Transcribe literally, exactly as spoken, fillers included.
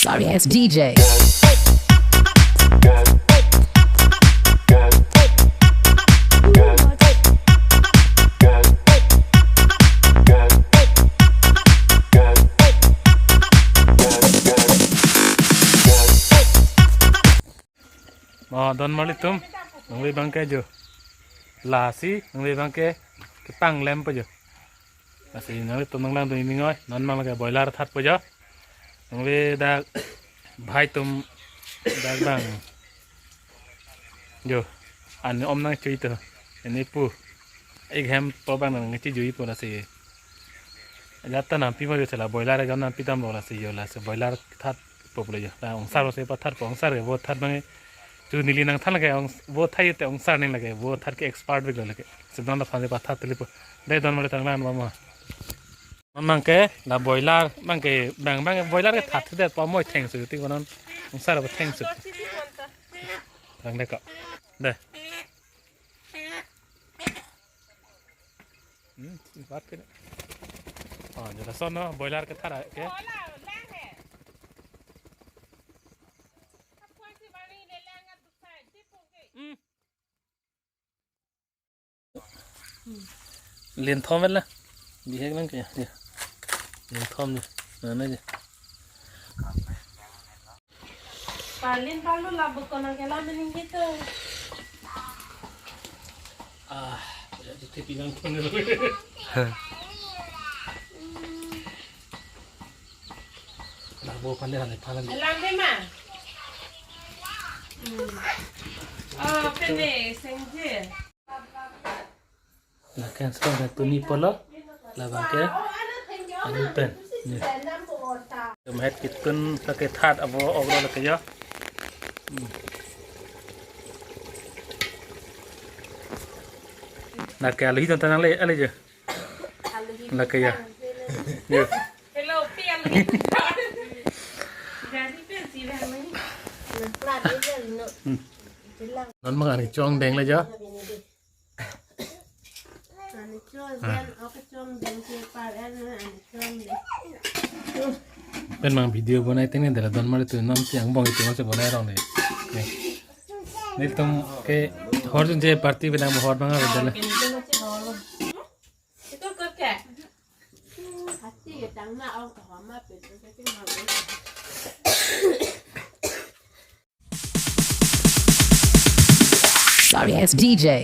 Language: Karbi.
Sorry ass D J. Oh, don marli atum, nangli abangke jo. Lasi, nangli abangke kepang lem po jo. Lasi, nanglitum nanglang dun ini ngoi, non mang lake boiler thatpo jo. Nangli dak bhai atum dak abang. Jo, an om nangchui to, ini pu. Ek hem po abang nangchijui po lasi. Jata nampi ma jo sela boiler jam nampi damlo lasi jo lasi boiler thatpo pulo jo. La ongsar lo se pathatpo ongsar ke vo that abang. Chu neli nangthan lake ong vo that te ongsar ning lake vo that ke expert bik lo lake. Sebdang la phan se pathat telipo. Dai don male tanglan mama. Mang ke la boiler mang ke bang bang boiler ke that det po moi thengsu ti konon ongsar po thengsu. Lang de ko. De. Hmm, bat ke. Oh, jala sono boiler ke thara ke. Hmm. Len thom la. Bihek lang ke ya. Len thom ni. Nana je. Palin palu labu kono kela mening gitu. Ah, ya, itu tipi lang pun. Labu pandai pandai palan. Lambe ma. Hmm. Oh, pene sengje. Lakan sekarang dah tuni polo, labang ke, anu pen, ni. Kemet kitun lake that abo ogro lake ya. Hmm. Lake alu hitam tanang le, ale je. Lake ya. Ya. Hello, pi alu hitam. Jadi pen si bang ni. Plat aja no. Hmm. Non mangan kechong deng le jo. Pen mang video bonai teng dela don mari tu non siang bong itu masih bonai rong de. Nelitum ke hor jun je party benang hor bang ada dela. Sorry ass D J.